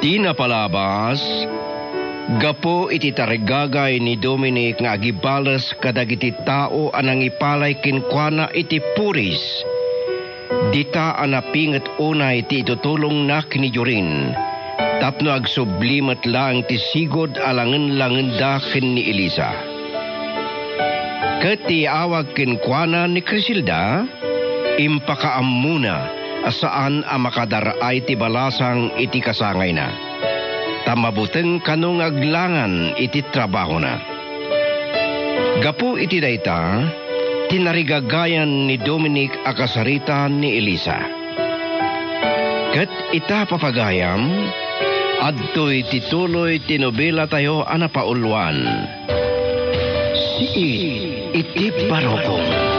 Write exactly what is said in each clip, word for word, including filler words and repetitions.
Ti napalabas, gapu iti tarigagay ni Dominic nga agibales kadagiti tao a nangipalay kenkuana iti puris, dita a napinget unay ti itutulongna ken ni Jorin tapno agsubli met laeng ti sigud a langen-langenda ken ni Elisa. Ket ti awag kenkuana ni Criselda, impakaammona a saan a makadar-ay ti balasang iti kasangayna, ta mabuteng kano nga aglangan iti trabahona. Gapu iti dayta, tinarigagayan ni Dominic a kasarita ni Elisa. Ket ita, papagayam, adtoy ti tuloy ti nobelatayo a napauluan. Siit iti barukong.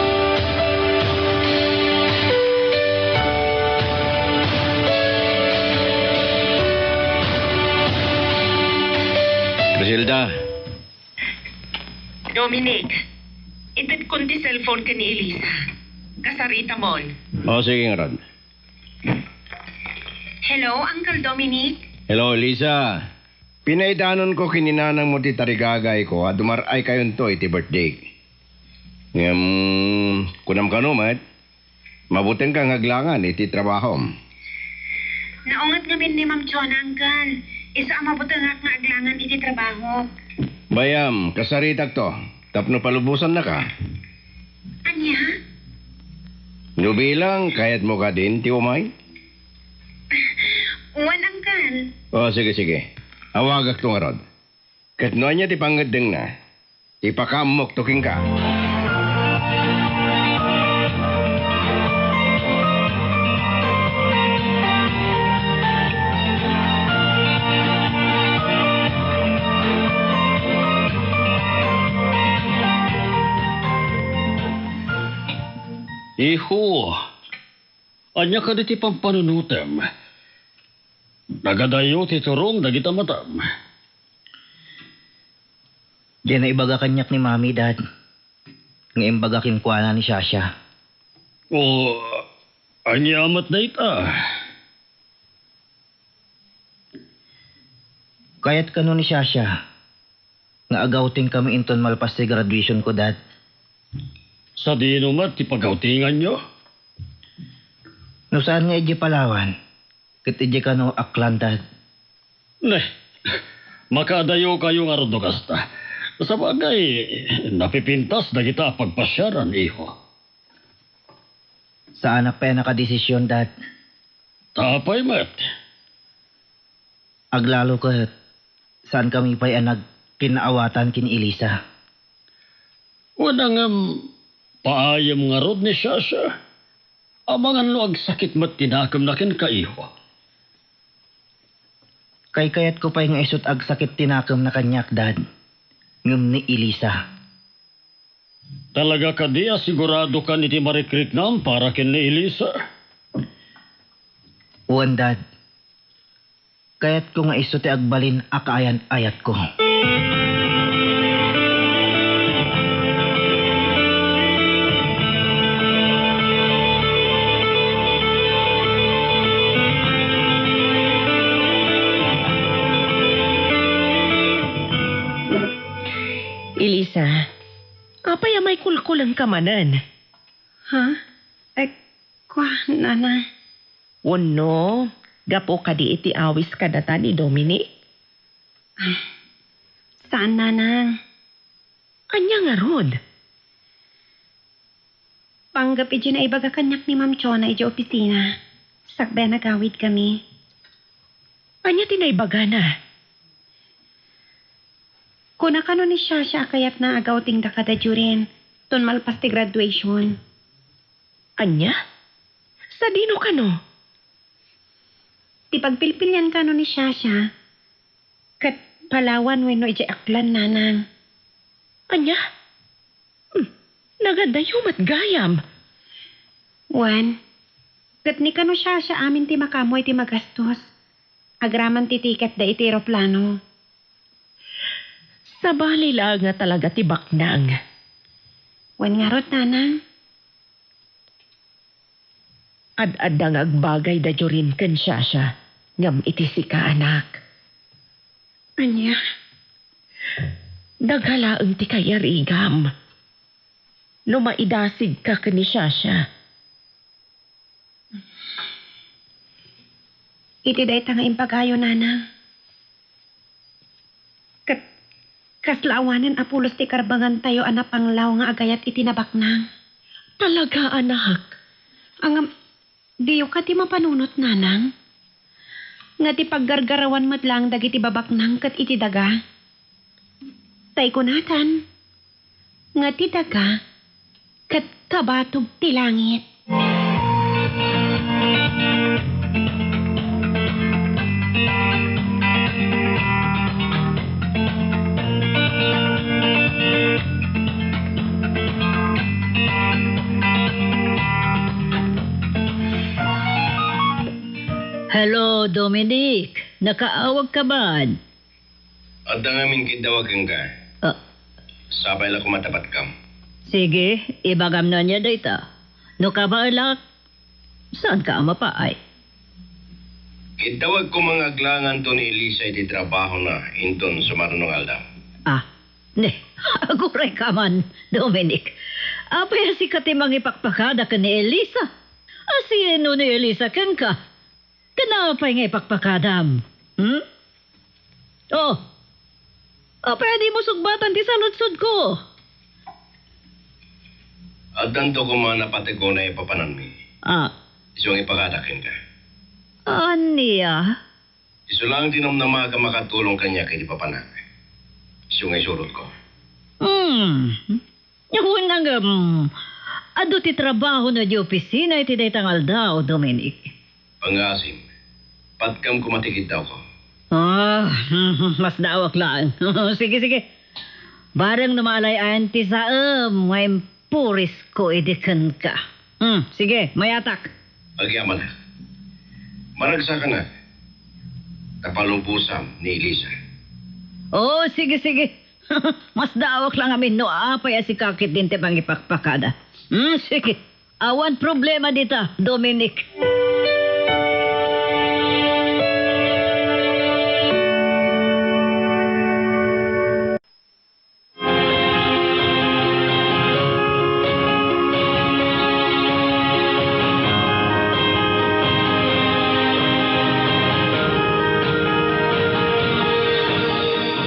Criselda. Dominic, itedkon ti cellphone ken ni Elisa. Kasaritamon. O, sige ngarud. Hello, Uncle Dominic? Hello, Elisa. Pinaidanonko ken ni nanangmo ti tarigagayko a dumar-ay kayonto iti birthday. Ngem, kunam kano met, mabutengka nga aglangan iti trabahom. Naunget ngamin ni Ma'am Chona, Uncle. Isu a mabutengak nga aglangan iti trabahok. Bay-am, kasaritakto, tapno palubosannaka. Ania? No bilang, kayatmo kadin ti umay? Wen, Uncle. O, sige, sige. Awagakto ngarud. Ket no ania ti pangngeddengna, ipakaammokto kenka. Iho, ania kadi ti pampanunotem? Nagadayo ti turong dagita matam. Diay naibaga kaniak ni Mami, Dad, nga imbaga kenkuana ni Shasha. O, ania met dayta? Kayat kano ni Shasha nga agawting kami inton malpas ti graduation ko, Dad. Sadino met ti pagawtinganyo? No saan nga idiay Palawan, ket idiay kano Aklan, Dad. Neh, makaadayo kayo ngarud no kasta. Sabagay, napipintas dagita a pagpasiaran, iho. Saanak pay a nakadesisyon, Dad. Ta apay met? Aglalo ket saan kami pay a nagkinaawatan ken ni Elisa. Wen, ngem, paayem ngarud ni Shasha. Amangan no agsakit met ti nakemna kenka, iho. Kaykayatko pay nga isut' agsakit ti nakemna kaniak, Dad, ngem ni Elisa. Talaga kadi a siguradokan iti marikriknam para ken ni Elisa? Wen, Dad. Kayatko nga isu ti agbalin a kaayat-ayatko. Elisa, apay a maikulkulengka manen? Ha? Eh, kua, Nana. Wenno, gapu kadi iti awis kadata ni Dominic? Ay, saan, Nanang. Ania ngarud? Panggep idiay naibaga kaniak ni Ma'am Chona idiay opisina, sakbay a nagawidkami. Ania ti naibagana? Kuna kano ni Shasha a kayatna a gawtingda kada Jorin, ton malpas ti graduation. Ania? Sadino kano? Ti pagpilpilian kano ni Shasha, ket Palawan wenno idiay Aklan, Nanang. Ania? Hmm, nagadayo met gayam. Wen, ket ni kano Shasha amin ti makaammo iti magastos, agraman ti tiketda iti eroplano. Sabali laeng a talaga ti baknang. Wen ngarud, Nanang. Ad-adda nga agbagay da Jorin ken Shasha. Ngem iti sika, anak, ania? Daga laeng ti kayarigam no maidasigka ken ni Shasha. Iti dayta nga imbagayo, Nanang, ket kasla awanen a pulos ti karbangantayo a napanglaw nga agayat iti nabaknang. Talaga, anak? Ngem, diyo kadi mapanunot, Nanang? Nga ti paggargarawan met laeng dagiti babaknang ket iti daga? Tay kunatan, nga ti daga ket kabatog ti langit. Hello, Dominic. Nakaawagka man? Adda ngamin kiddawag kenka. Ah. Sapay la koma ta patkam. Sige, ibagam no ania dayta. No kabaelak, saanka a mapaay? Kiddawagko nga aglanganto ni Elisa iti trabahona inton sumaruno nga aldaw. Ah, ne, agurayka man, Dominic. Apay a sika ti mangipakpakada ken ni Elisa? A sino ni Elisa kenka? Ken apay nga ipakpakadam? Hmm? Oh, apay a dimo sugbatan ti saludsodko? Addanto koma napategona a ipapananmi. Ah. Isu nga ipakada kenka. Ania? Isu laeng ti namnamaak a makatulong kaniak iti papanak. Isu nga isurotko. Hmm. Wen ngem, adu ti trabahona idiay opisina iti dayta nga aldaw, Dominic? Pangaasim, patkam koma ti kiddawko. Ah, masdaawak laeng. Sige, sige. Bareng no maalay-ayan ti saem nga impurisko idi kenka. Hmm, sige, mayatak. Agyamanak. Maragsakanak. Ta palubosam ni Elisa. Oh, sige, sige. Masdaawak la ngamin no apay a sika ketdin ti mangipakpakada. Hmm, sige. Awan problema dita, Dominic.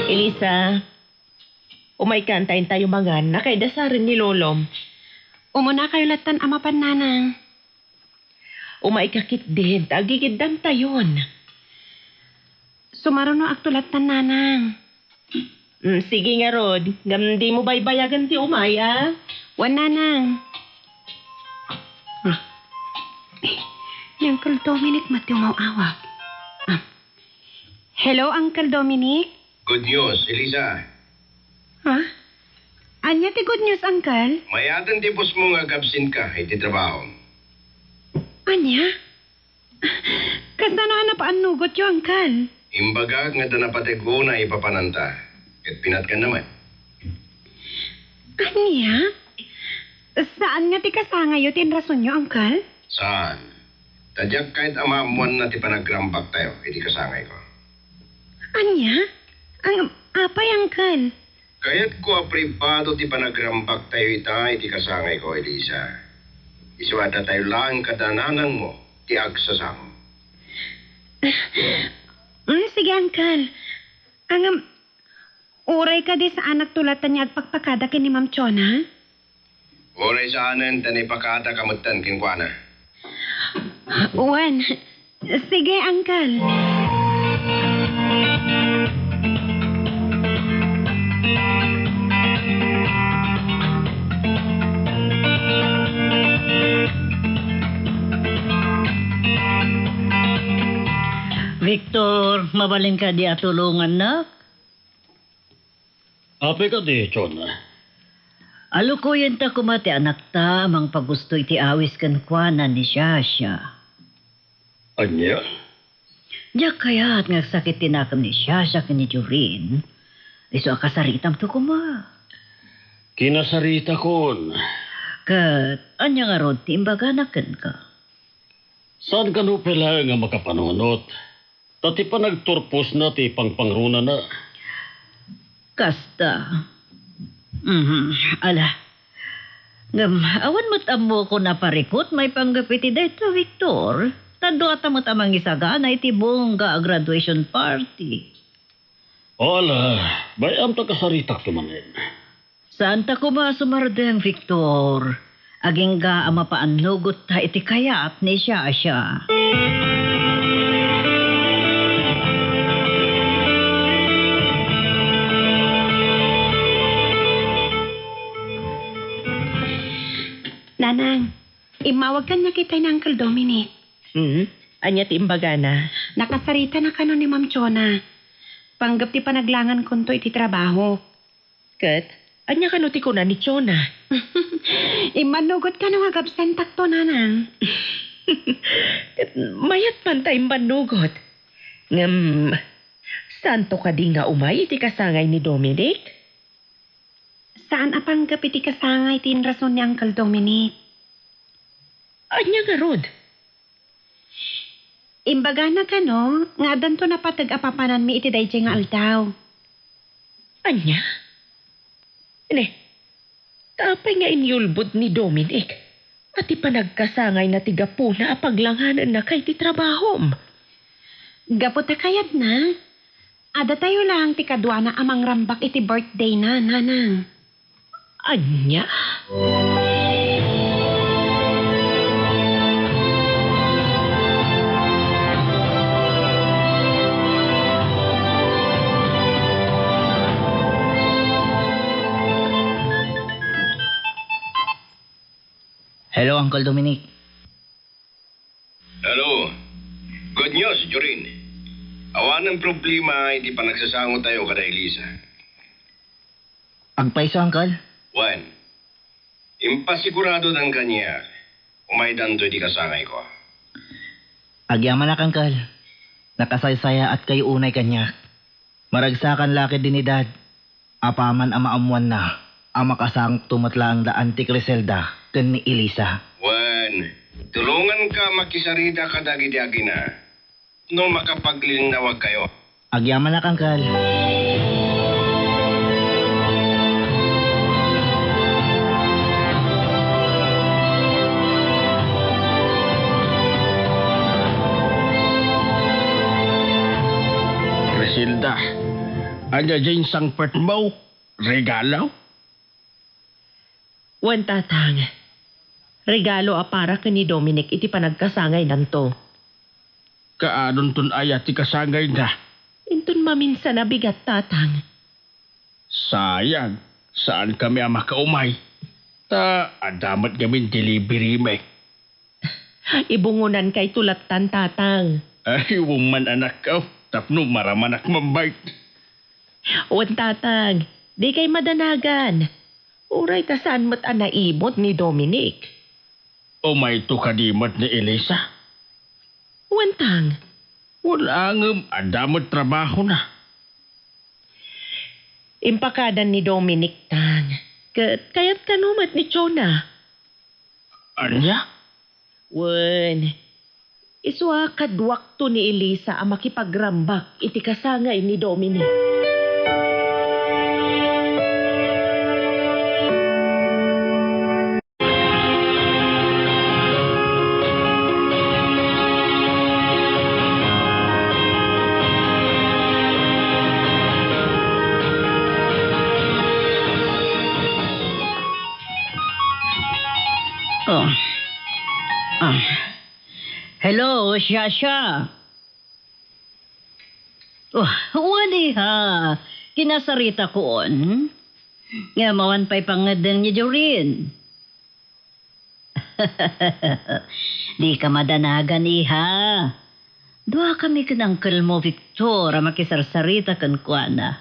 Elisa, umayka, antaentayo mangan, nakaidasaren ni Lolom. Umunakayo lattan a mapan, Nanang. Umayka ketdin, ta agigiddamtayon. Sumarunoakto lattan, Nanang. Mm, sige ngarud, ngem dimo baybayagen ti umay, a? Wen, Nanang. Ah. Eh, ni Uncle Dominic met ti umaw-awag. Ah. Hello, Uncle Dominic? Good news, Elisa. Ha? Ania ti good news, Uncle? Mayaten ti bossmo nga agabsenka iti trabaho. Ania? Kasano a napaannugotyo, Uncle? Imbagak nga adda napategona a ipapananta, ket pinatkanna met. Ania? Saan nga ti kasangayyo ti inrasonyo, Uncle? Saan. Ta diak kayat a maammoanna ti panagrambaktayo iti kasangayko. Ania? Ang, apay, Uncle? Kayatko a pribado ti panagrambaktayo ita iti kasangayko, Elisa. Isu a datayo laeng kada nanangmo ti agsasamo. Mm, sige, Uncle. Ang, um, uray kadi saanak tulatan nga agpakpakada ken ni Ma'am Chona? Uray saanen ta naipakada ka metten kenkuana. Wen, sige, Uncle. Victor, mabalin kadi a tulongannak? Apay kadi, Chona? Alukoyenta koma ti anakta a mangpagusto iti awis kenkuana ni Shasha. Ania? Diak kayat nga agsakit ti nakem ni Shasha ken ni Jorin. Isu a kasaritamto koma. Kinasaritakon. Ket ania ngarud ti imbagana kenka? Saan kano pay laeng a makapanunot? Ta ti panagturposna ti pangpangrunana. Kasta. Mhm. Ala. Ngem, awan met ammokon a parikut maipanggep iti dayta, Victor. Ta duata met a mangisagana iti bongga a graduation party. Ala, bay-am ta kasaritakto manen. Saanta koma a sumardeng, Victor. Agingga a mapaannugotta iti kayat ni Shasha. Nanang, immawag kaniak itay ni Uncle Dominic. Hmm? Ania ti imbagana? Nakasaritana kano ni Ma'am Chona. Panggep ti panaglangankonto iti trabaho. Ket, ania kano ti kuna ni Chona? Immannugot kano nga agabsentakto, Nanang. Ket mayat man ta immannugot. Ngem, saanto kadi nga umay iti kasangay ni Dominic? Saan a panggep iti kasangay ti inrason ni Uncle Dominic. Ania ngarud? Imbagana kano nga addanto napateg a papananmi iti daydiay nga aldaw. Ania? Ne, ta apay nga inyulbod ni Dominic a ti panagkasangayna ti gapuna a paglanganennaka iti trabahom? Gapu ta kayatna, adatayo laeng ti kaduana a mangrambak iti birthdayna, Nanang. Ania? Hello, Uncle Dominic. Hello. Good news, Jorin. Awanen problema iti panagsasangotayo kada Elisa. Agpayso, Uncle? Wen, impasiguradodan kaniak, umaydanto iti kasangayko. Agyamanak, Uncle. Nakasaysayaatkayo unay kaniak. Maragsakan la ketdi ni Dad. Apaman a maammoanna a makasangokto met laeng da Auntie Criselda ken ni Elisa. Wen, tulonganka a makisarita kadagiti agina no makapaglinnawagkayo. Agyamanak, Uncle. Criselda, ania diay insangpetmo? Regalo? Wen, Tatang. Regalo a para ken ni Dominic iti panagkasangaynanto. Kaanonton aya ti kasangayna? Inton maminsan a bigat, Tatang. Sayang, saankami a makaumay. Ta adda met ngamin deliverymi. Ibungonankayto lattan, Tatang. Ay, wen man, anak, oh, tapno maramanak mambike. Wen, Tatang, dikay madanagan. Uray ta saan met a naimut ni Dominic. Umayto kadi met ni Elisa? Wen, Tang. Wen, ngem adda met trabahona. Impakadan ni Dominic, Tang. Ket kayat kano met ni Chona. Ania? Wen, isu a kaduakto ni Elisa a makipagrambak iti kasangay ni Dominic. Oh. Ah. Hello, Shasha. Oh, wen, iha. Kinasaritakon. Ngem awan pay pangngeddeng ni Jorin. Dika madanagan, iha. Duakami ken uncle mo, Victor, a makisarsarita kenkuana.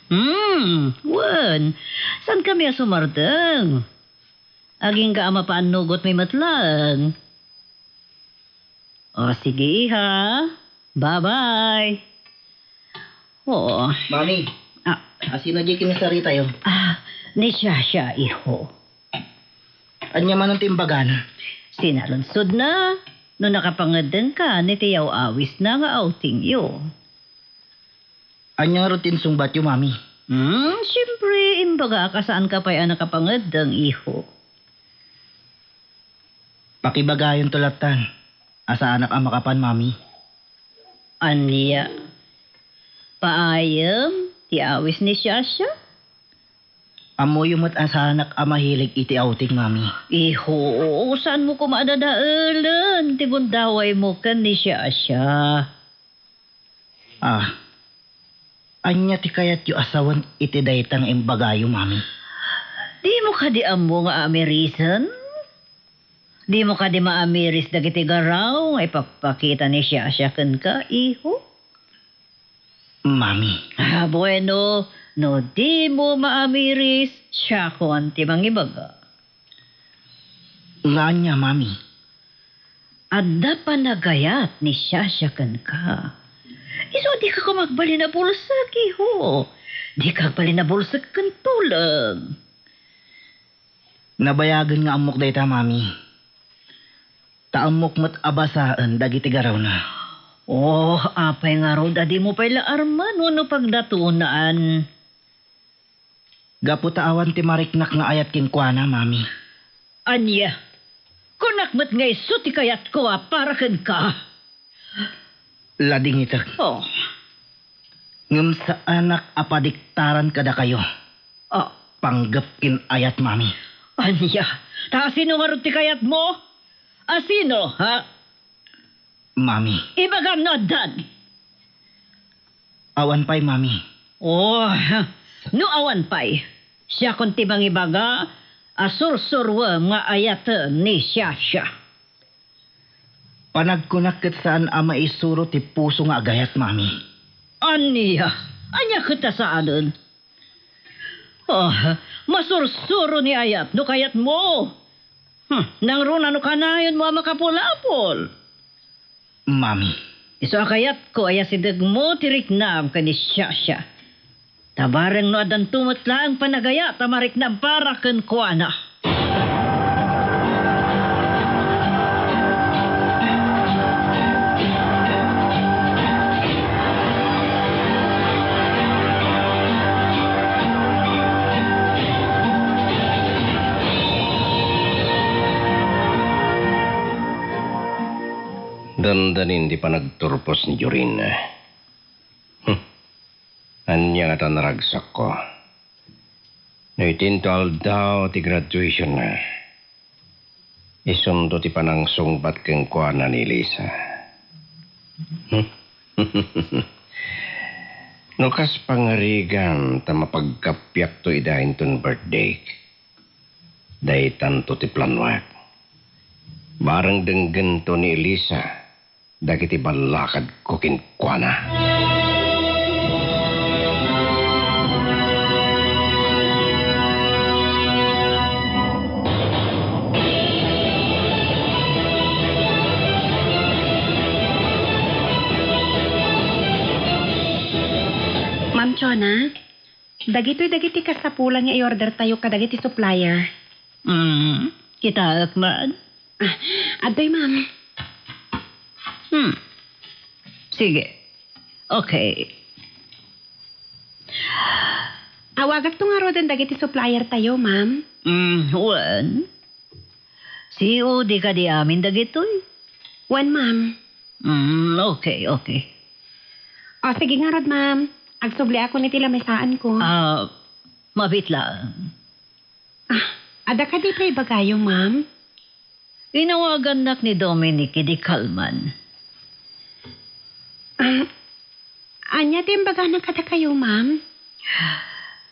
Hmm, wen, saankami a sumardeng? Agingga a mapaannugotmi met laeng. O, sige, iha. Bye-bye. Oo. Mami, ah, asino diay kinasaritayo? Ah, ni Shasha, iho. Ania manen ti imbagana? Sinaludsodna. No nakapangeddengkan iti yaw-awisna nga outingyo. Ania ngarud ti insungbatyo, Mami? Hmm, siempre, imbagak a saanka pay a nakapangeddeng, iho. Pakibagayonto lattan a saanak a makapan, Mami. Ania? Paayem ti awis ni Shasha? Ammoyo met a saanak a mahilig iti outing, Mami. Iho, saanmo koma a dadaelen ti gundawaymo ken ni Shasha. Ah, ania ti kayatyo a sawen iti dayta nga imbagayo, Mami? Dimo kadi ammo nga amirisen? Dimo kadi maamiris dagiti garaw nga ipakpakita ni Shasha kenka, iho? Mami. Ah, bueno, no dimo maamiris, siakon ti mangibaga. Nga ania, Mami? Adda panagayat ni Shasha kenka. Isu, dika koma agbalin a bulsek, iho. Dika agbalin a bulsek ken tuleng. Nabayagen nga ammok dayta, Mami. Ta ammok met a basaen dagiti garawna. Oh, apay ngarud a dimo pay la arman wenno pagdatunan? Gapu ta awan ti mariknak nga ayat kenkuana, Mami. Ania? Kunak met nga isu ti kayatko a para kenka. Ladingitek. Oh. Ngem saanak a padiktaran kadakayo. Oh. Panggep ken ayat, Mami. Ania? Ta asino ngarud ti kayatmo? Asino, ha? Mami. Ibagam no addan. Awan pay, Mami. Oh, no awan pay, siakon ti mangibaga a sursuruem nga ayaten ni Shasha. Panagkunak ket saan a maisuro ti puso nga agayat, Mami. Ania? Ania ket a saanen? Oh, masursuro ni ayat no kayatmo. Hmm, nangruna no kanayonmo a makapulapol. Mami. Isu a kayatko a yasidegmo ti riknam ken ni Shasha. Ta bareng no addanto met laeng panagayat a mariknam para kenkuana. Dandanin ti panagturpos ni Jorin. Hmm. Ania ngata a naragsakko? No itinto aldaw ti graduationna, isunto ti panangsungbat kenkuana ni Elisa. Hmm? No kas pangarigan ta mapagkappiakto ida inton birthday, daytanto ti planoak. Bareng denggento ni Elisa dagiti ballakadko kenkuana. Ma'am Chona? Dagitoy dagiti kasapulan nga i-ordertayo kadagiti supplier. Hmm, kitaek man. Ah, adtoy, ma'am. Hmm. Sige. Okay. Awagakto ngaruden dagiti supplier tayo, ma'am. Hmm, wen. C O D kadi amin dagitoy? Wen, ma'am. Mm, okay, okay. O, sige ngarud, ma'am. Agsubliakon iti lamesaanko. Ah, mabit laeng. Ah, adda kadi pay ibagayo, ma'am? Inawagannak ni Dominic idi kalman. Ah, ania ti imbagana kadakayo, ma'am?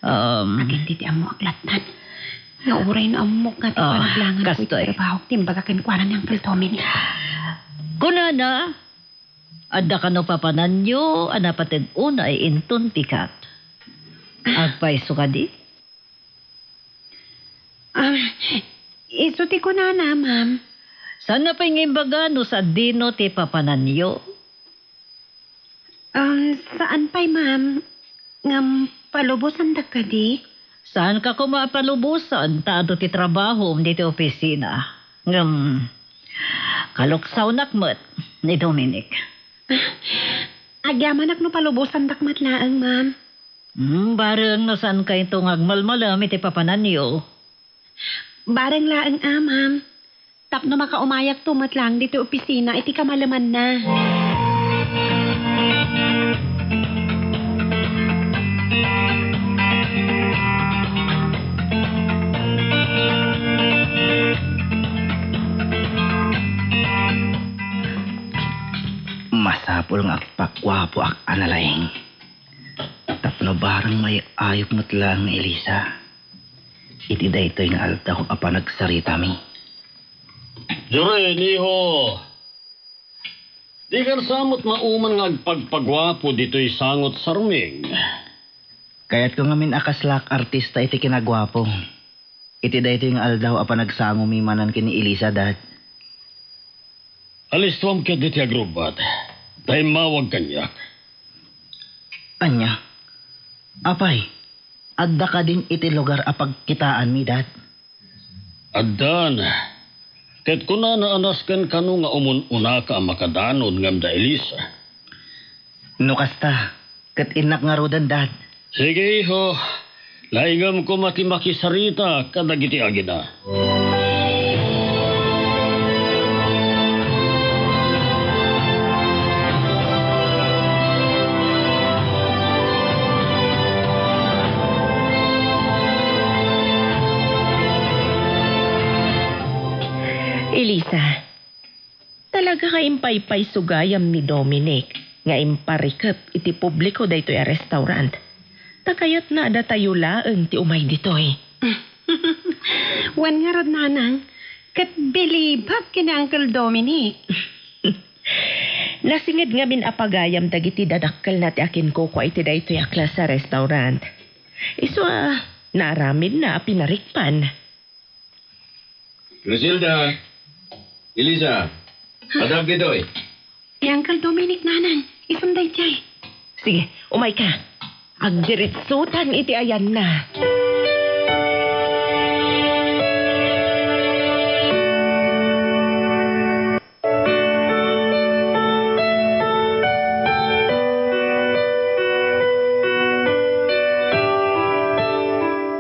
Um, Agingga ti ammoak lattan. Nga uray no ammok nga ti Ah, panaglangan ko iti kastoy. Trabaho ti imbaga kenkuana ni Uncle Dominic. Kunana, adda kano papananyo a napateg unay inton pikat. Agpayso kadi? Ah, isu ti kunana, ma'am. Saan na pay nga imbaga no sadino ti papananyo? Um, saan pay, ma'am. Ngem palubosandak kadi? Saanka koma a palubosan ta adu ti trabahom ditoy opisina. Ngem, Kaluksawnak met ni Dominic. Agyamanak no palubosandak met laeng, ma'am. Hmm, bareng no saankayto nga agmalmalem iti papananyo. Bareng laeng a, ma'am. Tapno makaumayakto met laeng ditoy opisina iti kamalemanna. Masapul nga agpaguapoak a nalaing. Tapno bareng may-ayok met laeng ni Elisa iti daytoy nga aldaw a panagsaritami. Joren, iho, dikan sa met mauman nga agpagpaguapo ditoy sangot sarming. Kayatko ngamin a kaslaak artista iti kinaguapo iti daytoy nga aldaw a panagsangomi manen ken ni Elisa, Dad. Alistuam ketdi ti agrubbat, ta immawag kaniak. Ania? Apay, adda kadin iti lugar a pagkitaanmi, Dad? Addan. Ket kunana a nasken kano nga umun-unaka a makadanon ngem da Elisa. No kasta, ket innak ngaruden, Dad. Sige, iho. Laingem koma ti makisarita kadagiti agina. Elisa, talaga nga impaypayso gayam ni Dominic nga imparikep iti publiko daytoy a restaurant. Ta kayatna a datayo laeng ti umay ditoy. Wen ngarud, Nanang, ket bilibak ken ni Uncle Dominic. Nasinged ngamin a pagayam dagiti dadakkelna ti akinkukua iti daytoy a klase a restaurant. Isu a naaramidna a pinarikpan. Griselda, Elisa, adda ditoy. Ni Uncle Dominic, Nanang, isun daydiay. Sige, umayka. Agdiritsutan iti ayanna.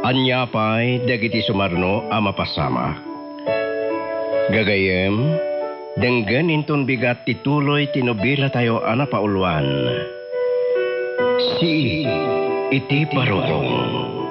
Ania pay dagiti sumarno a mapasamak? Gagayyem, denggen inton bigat ti tuloy ti nobilatayo a napauluan, Sii iti Barukong.